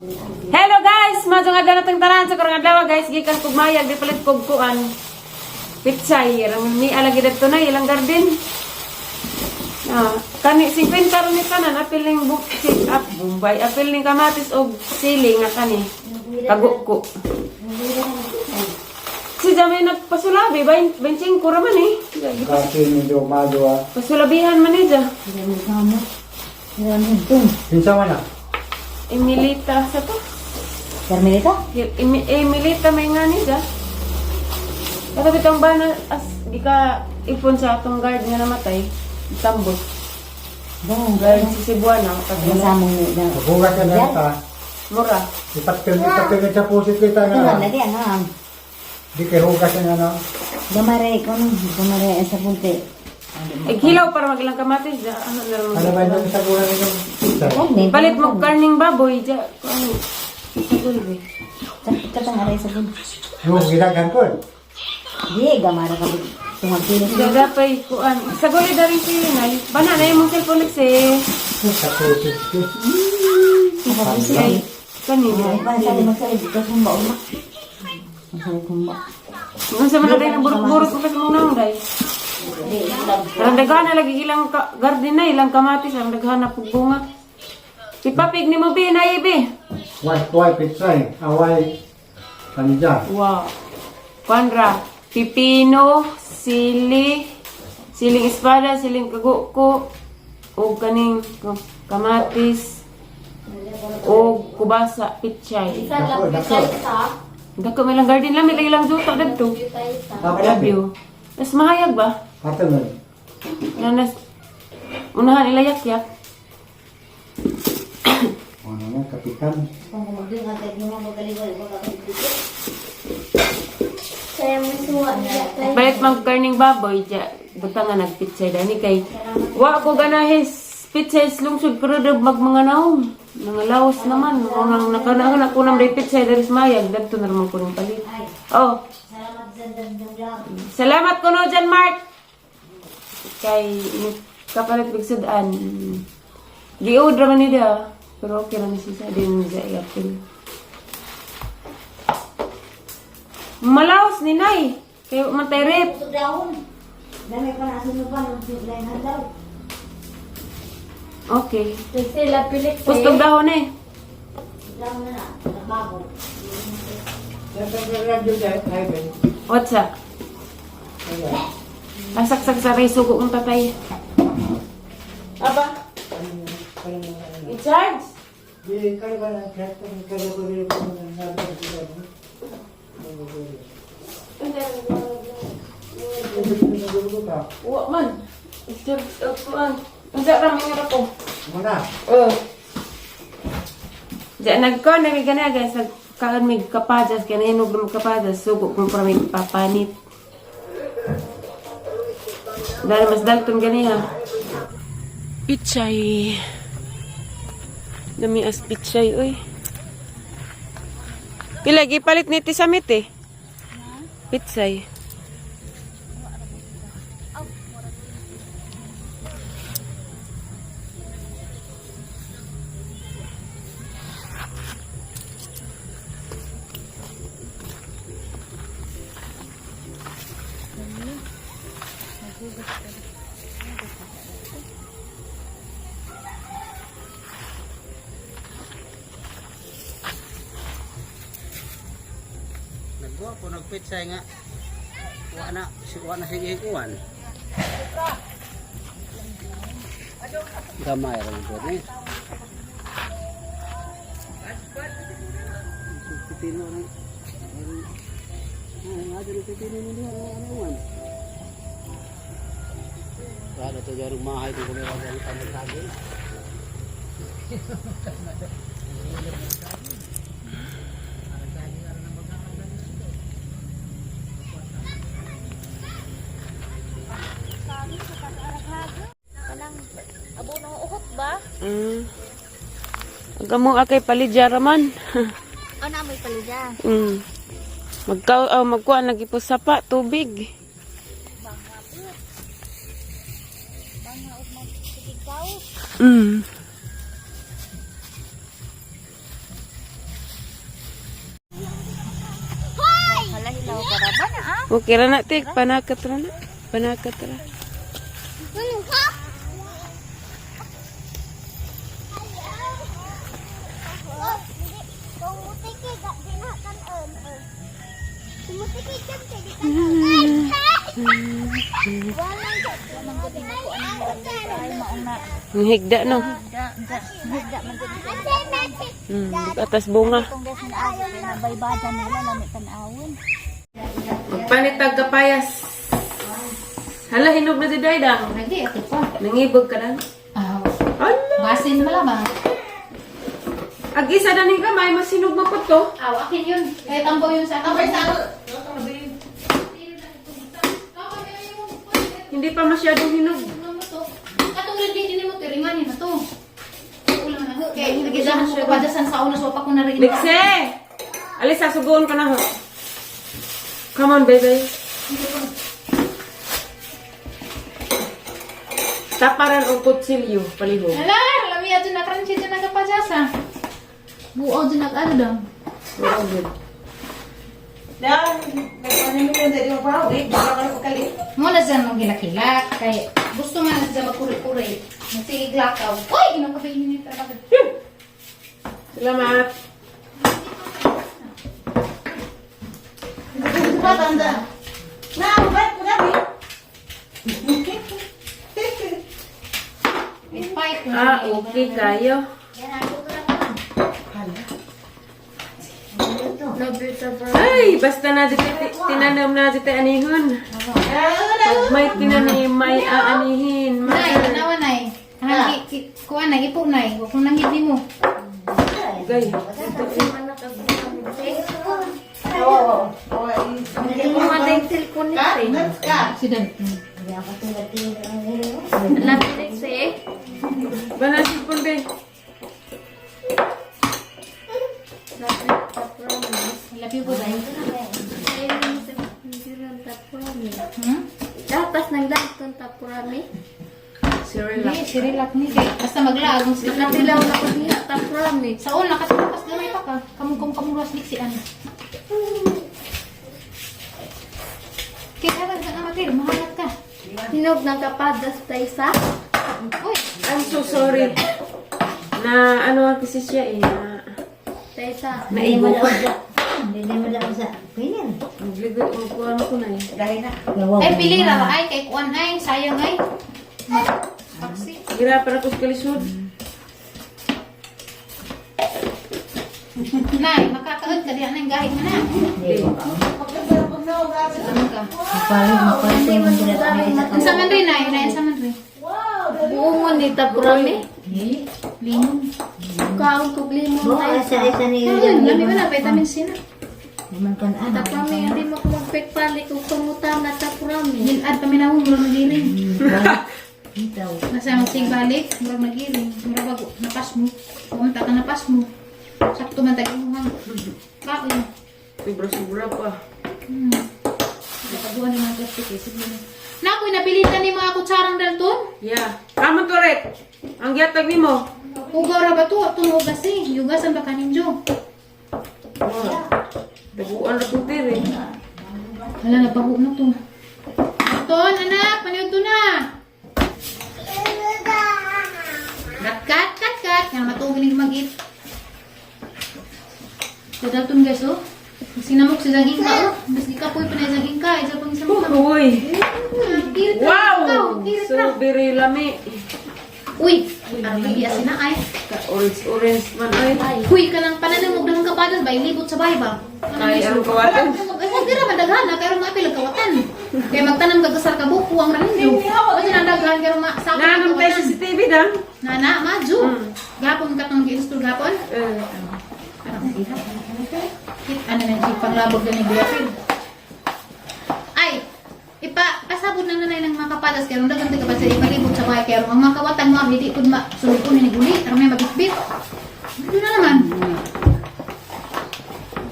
Hello guys! Maayong adlaw natong tanan sa karong adlaw guys, gikan kog mayag di palit kog kuan. Pitsay rang ni alagi dadto na ilang garden. Ah, kani 50 ron ni tanan apil ning buk up Bombay, apil ning kamatis og sili nga kani. Kaguko. Si Jamay nagpasulabi, 25 ra man eh. Kasi medyo madua. Pasulabihan man eh dya. Kinsa man na? Emilita sa to. Carmelita? Emilita may nga ni dya. Kato bitong ba na as di ka ipon sa atong guard nga namatay. Tambot. Bong, Guard si Cebuana. Kapag Masamong ni na. Magugas ka na ta. Mura. Ipatpil ipatpil sa pusit kita Ito na. lagi ano. Di kay hugas na ano. Gamare ko no, gamare sa punti. Ighilaw para magilang kamatis dya. Ano na rin Ano ba yung sa gula nitong pizza? Palit mo karning baboy dya. Ano? Sa gulbi. Katang aray sa punti. Yung gidagan ko. Di gamare ka tungag kilo. Dya dapay kuan. Sa gulbi na rin siya nay. Bana na yung mong cellphone nagsi. Sa pusit. Ay, kani dya. Ay, pa sa magsali dito sa baon ma. Magsali kumba. Nung sa mga tayo burot-burot ko kasi mong naong guys. Parang daghan na lagi ilang garden na, ilang kamatis, ang daghan na pug bunga. Ipapig ni mo bi, na ibi. White white pizza eh. Away. Kanija. Wow. Kwanra, pipino, sili, siling espada, siling kaguko, o kaning kamatis, o kubasa, pichay. Dako, dako. Dako may lang garden lang, may lang ilang juta dagto. Apa Love you. Mas mahayag ba? Ato nun. Nanas, unahan ila yak-yak. Ano na, kapitan. Balit magkarning baboy, dya, buta nga nagpitsay dani kay wa ko ganahis pitsay lungsod pero daw magmanga naong. Nangalaos naman, unang nakana ko nang pitsay diri sa mayag dadto na naman ko ning palit. Oh. Salamat kuno dyan, Mark. Kay kapalit bigsudan. Giud ra man ni dia. Pero okay ra ni siya din sa iapil. Malaos ni Nay. Kay man tay rep. Dami pa na sunod pa nung lain hadlaw. Okay. Sila pilit Pustog dahon eh. Dahon na na, bago. What's up? Asaksak sa ray sugo kong tatay. Aba? I-charge? Di kayo ba na kayo ko rin ko na Wa man. I-charge ako an. Unsa ra man nga ko? Muna. Oh. Diyan nagko na mi gana guys nagkaon mig kapajas kay nahinog na kapajas sugo kung para may papanit. Dahil mas dalton ganiha. Pichay. Dami as pichay oy. Pila gipalit ni Tisamit eh. Pichay. Nagwa ko nagpitsay nga. Wa na si wa na sige kuan. Gamay ra man ni. Pipino ni. Ay, nga diri pipino ni diha ano uwan. Wala to jarong mahay kung kumira ang pamagkagin. Kanang abo nang uhot ba? Ang amo akay palidya raman. Ano may palida? Magka oh, magkuan lagi po sapa tubig. Tanaw para ba na ah? Okay ra na tik, panakat ra na. Panakat ra. Ang higda no. Higda man gud. Atas bunga. Kung guys na ayo na baybada nila lami tan-awon. Magpanitag kapayas. Hala, hinog na si Daida. Lagi ako pa. Nangibog ka lang. Ah, Hala. basin malamang. Ag isa na ni gamay, masinog mo po to. Aw, akin yun. Kaya tambaw yun sa akin. Hindi pa masyadong hinog. Katong rin din mo tiringan yun na to. Ulang na. Kaya nagidahan ko kapadasan sa una so pa ko na rin. Likse! Alis, sasugoon ka na ho. Come on, baby. Taparan og kutsilyo, palihog. Hala, lami ato na crunchy dyan nagkapadasa. Buo dyan nag ano daw. Oo, good. Muna dyan mong gilakilak. Kay gusto man na dyan magkuri-kuri. Magsigig lakaw. Uy, ginakabayin niyo yung trabaho. Salamat. May fight. Ah, okay kayo. Ay, basta na dito, tinanam na dito anihon. Pag may tinanim, may aanihin. Nay, tanawa nay. Hangi, kuha nay, ipo nay. Huwag kong nanghid mo. Gay. Sidan. Bana sipon be. Love you po dahil. Hmm? Dapat nang dagton tapurami. Cyril. Hindi, sirilak ni. Kay basta maglaag. Ang sila Nakatilaw na ko diha tapurami. Sa una, kasi pas gamay pa ka. Kamong kamong kamong ruwas liksian. Kaya ka sa amatir, mahanap ka. Hinog ng kapadas taysa. Uy, I'm so sorry. Na ano kasi siya eh. Na, Taysa. naigo pa. Hindi mo lang sa piyan. Magligo, magkuhan ko na eh. ay pili ra ba ay kay kuan ay sayang ay. Paksi. Hirapan ako sa kalisod. Nay, makakaod ka diha nang gahig mo na. Ano ka? Mapalig, mapalig mo sila sa Unsa man rin nay, nay unsa man rin. Buongon ni tapurami. Limon. Kaon kog limon Bo, taysa. asa isa ni Ayun, lami ba na vitamin C na. Naman kan ano. Tapurami hindi mo ko magpekpalik og pangutana tapurami. Gilad pa minahon murag nagiring. Itaw. Nasa magsing balik, murag nagiring. Murag bago napas mo. Pumunta ka napas mo. Sakto man tag imuhang kaon. Sobra-sobra pa. Nakabuhan ni mga plastic eh. Sige na. Nakoy, napilitan ni mga kutsarang dalton. Yeah. Tama correct. Ang giatag nimo. Ugaw ra ba to? Tunog kasi. Yugasan ba kaninjo? Wow. Daguan ra kong tiri. Hala, nabaho na to. Ton, anak, paniod to na. Kat, kat, kat, kat. Nga matugin ni mag-eat. So, dalton guys, oh. Sinamok si Zaging ka, oh. Mas di ka po yung panay Zaging ka. Isa pang isang ka. Uy. Kirit ra, Wow! ikaw, kirit So ra. very lami. Uy, ang biya sina ay. Ka orange orange man ay. Huy, kanang pananamog dahang kapadan ba? Ilibot sa bahay ba? Ay, ang kawatan. Ay, dira man daghan na kay maapil ang kawatan. Kay magtanam ka gasar ka buko ang raninyo. O dyan ang daghan kay ma sakop ang Naanong tayo kawatan. CCTV dang? Nana, maju. Gapon ka tong gi-install gapon. Eh. Kit ano na si panglabog na ni Guapil. Ay, ipa pasabot na nanay ng mga kapadas kay daghan ta kapadas ipalibot sa bahay kay ang mga kawatan mo hindi pud ma sulod ko ni guli aron may magitbit. Ano na naman?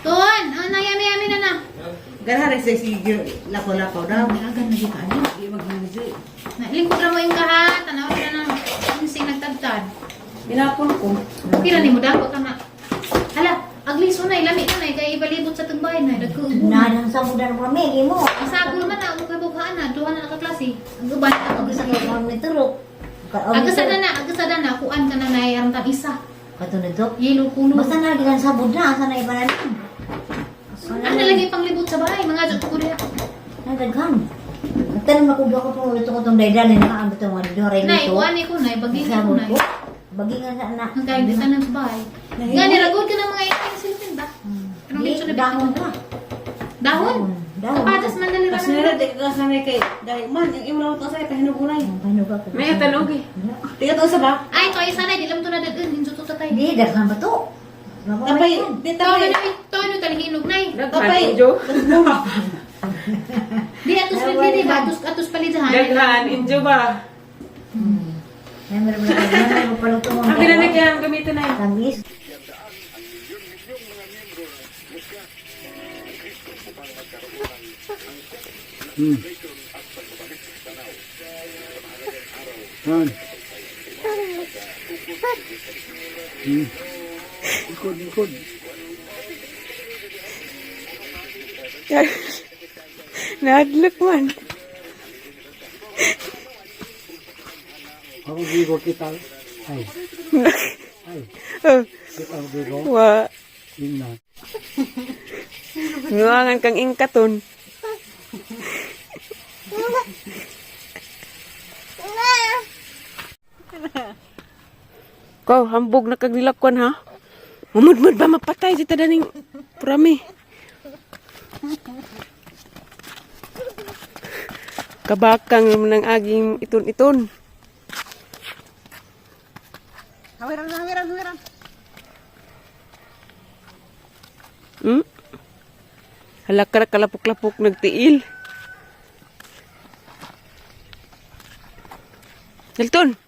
Ton, ano yami yami na na. Ganahan sa sige lako-lako daw. Agan na ka ano? Di maghinzi. Na lingkod ra mo yung kaha, tanaw ra na sing nagtadtad. Binapon ko. Okay ra nimo dako tama. Hala, aglis Tamis unay, lami na kay ibalibot sa tagbahay na dagko. Nadang sa mudan kami imo. Asagol man na, mukha bukhaan na, duha na nakaklase. Ang uban na Ako sa kay ni turok. Agasada na, agasada na, kuan ka na nay aron tang isa. Kato nito. Yelo kuno. Basta na gikan sa budna asa na ibanan. Ano lagi panglibot sa bahay, mga jud ko diha. Nadaghan. Nagtanong na ko ba ko itong ulit ko itong daydan na nakaambit itong mga dito. Nay, kuan ni ko nay, baging ko Sabon nay. ko. Bagingan sa anak. Ang kain di tanan sa bahay. Nga niragod ka ng mga iting silpin ba? Anong Di, dito na dahon ka. Dahon. Dahon. Kapatas man dali Kasi ra. nila, di ka sa may kay dahil man, yung imo lang sa pahinog unay. Ang pahinog ako. May tanog eh. Di ka to sa ba? Ay, to isa na, di lang to na dadun, hinso to tatay. Di, daghan ba to? Tapay, di To tapay. na to no talhinog nay. Daghan injo. Di atos pa di ba? Atos atos palidahan. Daghan injo ba? May meron na meron pa paluto mo. Ang pinanay kaya ang gamitin na yun. Tamis. Yan. Likod, likod. Nahadlok man. Ako gigo kita. Ay. Ay. Kita ako gigo. Wa. Yun na. Nuangan kang ingkaton. Ko, hambog na kaglilakwan ha. Mamudmud ba mapatay si tadaning prami. Kabakang naman ang aging iton-iton. Hawiran, hawiran, hawiran. Halakra kalapok-lapok nagtiil. Dalton.